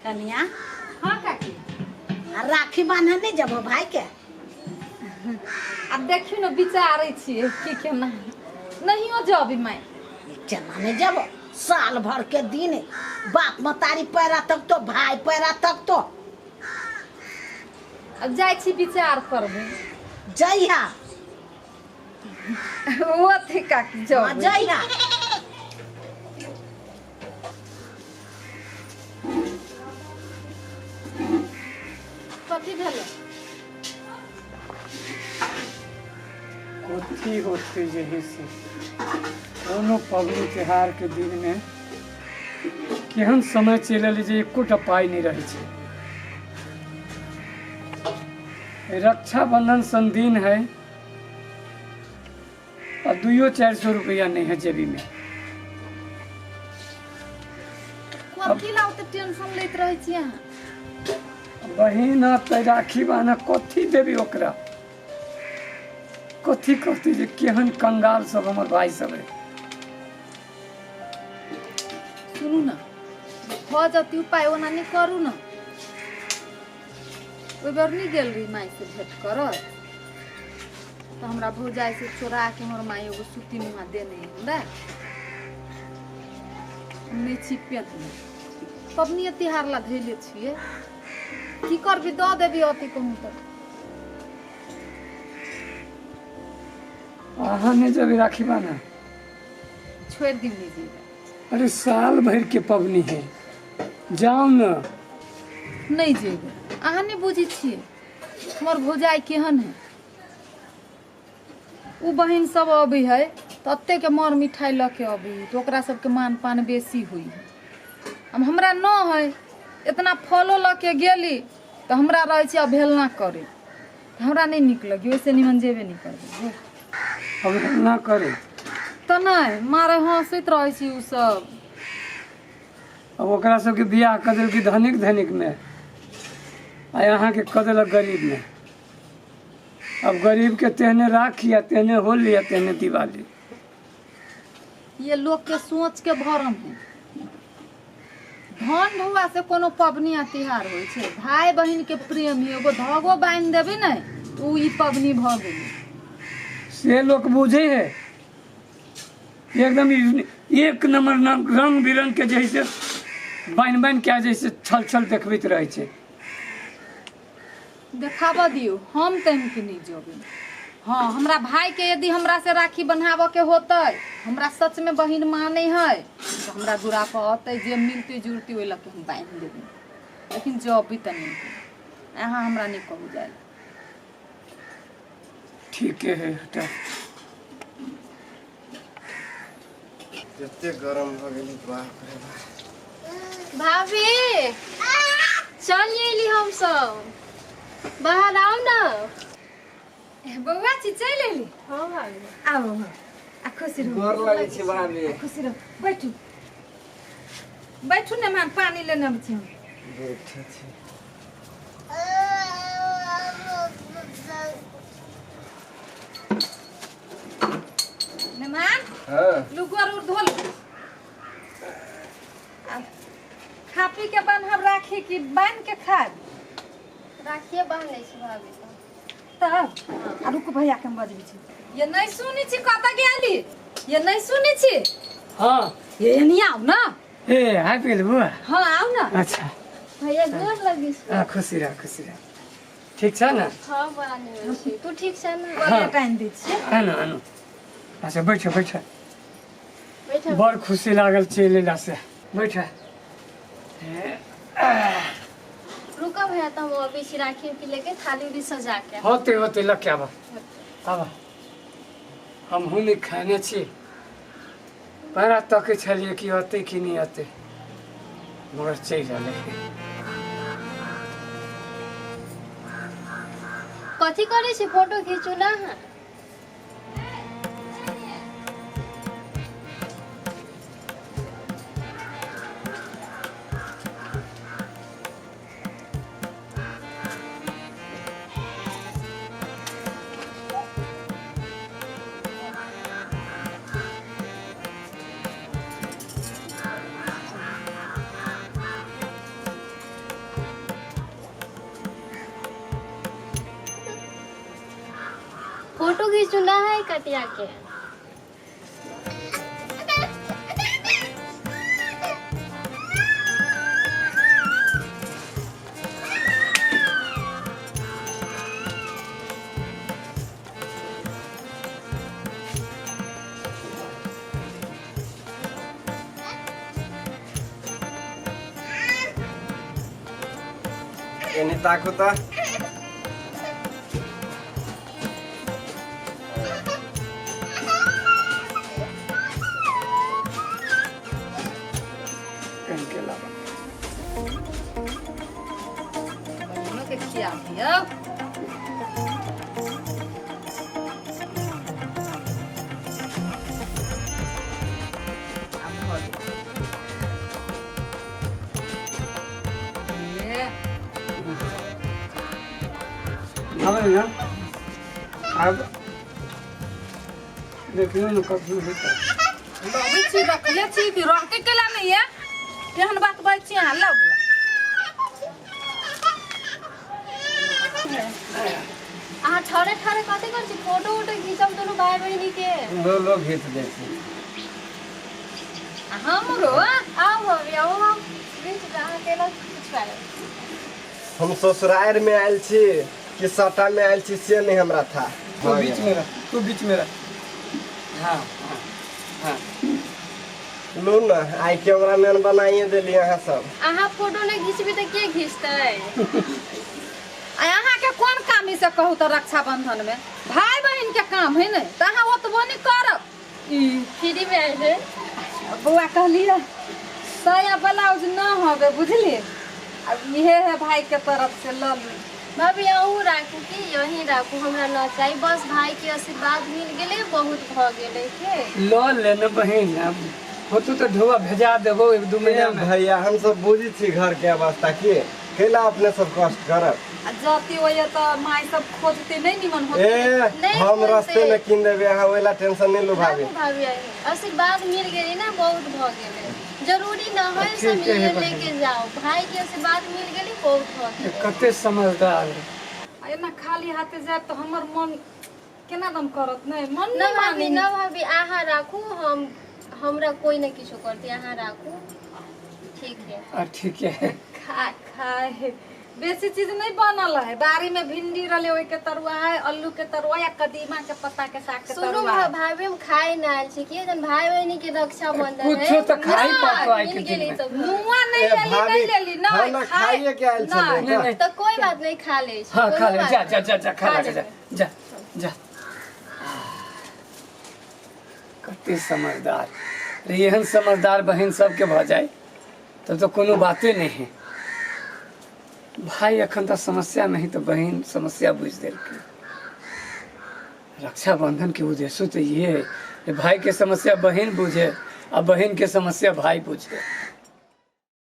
कनिया। हाँ काकी। आ राखी बान्हे नहीं जबो भाई के? आब देखियौ ने, विचारै छियै की केना नहियो जबी माय। केना नहीं जबो? साल भर के दिन है, बाप मतारी पैरा तक तो भाई पैरा तक तो। आब जाइ छी, विचार करबै। जइहा। ओ अथी काकी। हाँ, जब जइहा। कथी भेलै? कथी होतै, जे है से कोनो पबनी त्योहारके दिनमे केहन समय चलि एलै जे एकोटा पाइ नहि रहै छै। रक्षाबंधन सन दिन है आ दुइयो 400 रुपैआ नहि है जेबीमे। कथी ला ओते टेंशन लैत रहै छी अहाँ? बहिन तऽ राखी बान्ह कथी देबी ओकरा? कथी कहती जे केहन कंगाल सब हमर भाई सब है। सुनू ने, भऽ जतै उपाय, ओना नहि करू ने। ओहि बेर नहि गेल रही माय से भेंट करऽ तऽ हमरा भौजाइ से चोरा के हमर माय एगो सूती मुँहा देने है हमरा। हम नहि छी पेन्हले, पबनिए तिहार ला धैले छियै। की करबी, दऽ देबी अथी कहूँ तऽ। अहाँ नहि जेबै राखी बान्ह? छोड़ि दियौ, नहि जेबै। अरे, साल भरि के पबनी है, जाउ ने। नहि जेबै। अहाँ नहि बुझै छियै हमर भौजाइ केहन है। ओ बहिन सब अबै है तऽ एतेक मर मिठाइ लऽ के अबै है, तऽ ओकरा सबके मान पान बेसी होइ है। अब हमरा न है, इतना फलो लऽ के गेली तऽ हमरा रहै छै अवहेलना करै, तऽ हमरा नहि नीक लगे। ओहिसँ निमन जेबे नहि करबै। अवहेलना करे? तऽ नहि मारे हँसैत रहै छी ओ सब। अब ओकरा सबके बियाह कऽ देलकै धनिक धनिकमे आ अहाँके कऽ देलक गरीबमे। अब गरीबके तेहने राखी आ तेहने होली आ तेहने दिवाली। ये लोग के सोच के भरम है। धन भुआ से कोनो पबनी आ तिहार होइ छै? भाय बहिन के प्रेम है, एगो धागो बान्हि देबै ने तऽ उ ई पबनी भऽ गेलै। से लोक बुझे है? एकदम एक नंबर रंग बिरंग के जे है से बान्हि बान्हि के जे से छल छल देखबैत रहै छै। देखाबऽ दियौ, हम तऽ के नहि जेबै। हाँ, हमरा भाई के यदि हमरा से राखी बन्हाबऽ के होतै, हमरा सच में बहिन मानै है, तऽ हमरा दुरा पर अतै, जे मिलतै जुलतै ओहि लऽ के हम बान्हि देबै, लेकिन जबै तऽ नहि। अहाँ हमरा नहि कहू जाय लए। ठीके है, हटा। जते गरम भऽ गेलै, बाप रे बाप। भाभी, चल एली हम सब, बाहर आउ ने। बौआ छी, चलि एली? हाँ भाभी। आबो, हाँ, आ खुशी रहू। गोर लगै छी भाभी। खुशी रहू, बैठू बैठू ने। मान पानी लेने अबै छी हम। बैठे छी। नेमान। हाँ। लुगुआ उर धो लो। आ खा पी के बान्हब राखी कि बान्हि के खायब? राखिए बान्ह लै छी भाभी। तब आ रुकू, भैया के हम बजबै छी। ये नहीं सुनै छी, कतऽ गेली? ये नहीं सुनै छी? हाँ। ये एनी आउ ना। ए, आबि गेल बुआ? हाँ, आउ ना। अच्छा। भैया, गोर लगी छी। आ, खुशी रह, खुशी रह। ठीक छ ने? हाँ, बड़ा निमन छी। तू ठीक छ ने? हाँ। टाइम दै छियै। आनु आनु। अच्छा, बैठ बैठ। बैठ। बड़ खुशी लागल चलि अयला से। बैठ। रुका भैया, तऽ हम अबै छी राखी उखी लेके, थाली उली सजा के। होते होते, लऽ के आबऽ आबऽ। हमहूँ नहि खाने छी। बड़ा तकै छलियै कि अतै कि नहि अतै, मगर चलि अयलै। कथी करै छी? फोटो खींचू ना अहाँ। फोटो घीचू ना है कटिया के। एने ताकू तऽ। कहीं के अलावा बहिनो के खिया दियौ। आब भऽ गेल। ए, आबै ने, आब देखियौ ने कखनो हेतै। लबै छी, रखले छी कि रहते केला नहीं है? केहन बात बाजै छी अहाँ? लौ बौआ। अहाँ ठहरे ठहरे कथी करै छी? फोटो उटो घीचब दुनू भाई बहिनी के। लो लो, घीच दै छी। आ हमरो आउ भाभी, आउ, हम घीच, अहाँ केना खिचवायब? हम ससुरारि में आयल छी कि सटा में आयल छी से नहीं हमरा था। तू बीच में रह, तू बीच में रह। हाँ हाँ हाँ। लू न, आइ कैमरामैन बनाइए देली अहाँ सब। अहाँ फोटो नहि घिचबी तऽ के घिचतै? आ अहाँके कोन काम ई से कहू तऽ? रक्षाबंधन में भाई बहिन के काम है ने, तऽ अहाँ ओतबो नहि करब ई? फ्री में आयल है। बौआ, कहलियै साया ब्लाउज न हवे, बुझलियै? अब इहे है भाई के तरफ से, लऽ लू। भाभी, अहूँ राखू कि यहीं राखू, हमरा न चाही। बस भाई के आशीर्वाद मिल गेलै, बहुत भऽ गेलै के। लऽ ले ने बहिन, अब होतौ तऽ ढोआ भेजा देबो 1-2 महीना में। भैया, हम सब बुझी छी घर के अवस्था के, कैला अपने सब कष्ट करब? आ जती ओये तऽ माय सब खोजते, नहि निमन होते? ए, नहीं हम बोलते। रास्ते में कीन देबे, अहाँ ओहिला टेंशन नहीं लू भाभी। राखू भाभी, अहीं आशीर्वाद मिल गेलै ना, बहुत भऽ गेलै। जरूरी न है ठीक सब है मिले बहिन। लेके जाओ, भाई के आशीर्वाद मिल गेलै, बहुत भऽ गेलै। कते समझदार है। आ एना खाली हाथे जायब तऽ हमर मन केना दम करत, नहि मन न नहि भाभी। माने। न भाभी, अहाँ राखू, हम हमरा कोई न किछो करती, अहाँ राखू, ठीक है। आ ठीक है। खा खाए है, बेसी चीज नहीं बनल है। बाड़ी में भिंडी रहले, ओहि के तरुआ है, आलू के तरुआ या कदीमा के पत्ता के साग के सुनू तरुआ है। भाभी, हम खाए न आयल छी कि जन भाई बहिनी के रक्षा बंधन है। कुछो तऽ खाइ पड़तो आइ के मिल दिन गेलै में। तऽ नुआ नहीं ए, लेली, भाभी, नहीं लेली। हम नहीं ना खाइए के आयल छलियै। नहीं। नहीं, नहीं। तऽ कोई बात नहीं, खा ले छी। हाँ, कोनो खा ले। बात जा नहीं। जा जा जा, खा खा ले, जा। लेबै। जा जा। कते समझदार रे! एहन समझदार बहिन सबके भऽ जाए तब तो कोनो बाते नहीं है। भाई अखन तऽ समस्या नहीं तऽ बहिन समस्या बुझि देलकै। रक्षाबंधन के उद्देश्य तो ये है कि भाई के समस्या बहिन बुझे आ बहिन के समस्या भाई बुझे।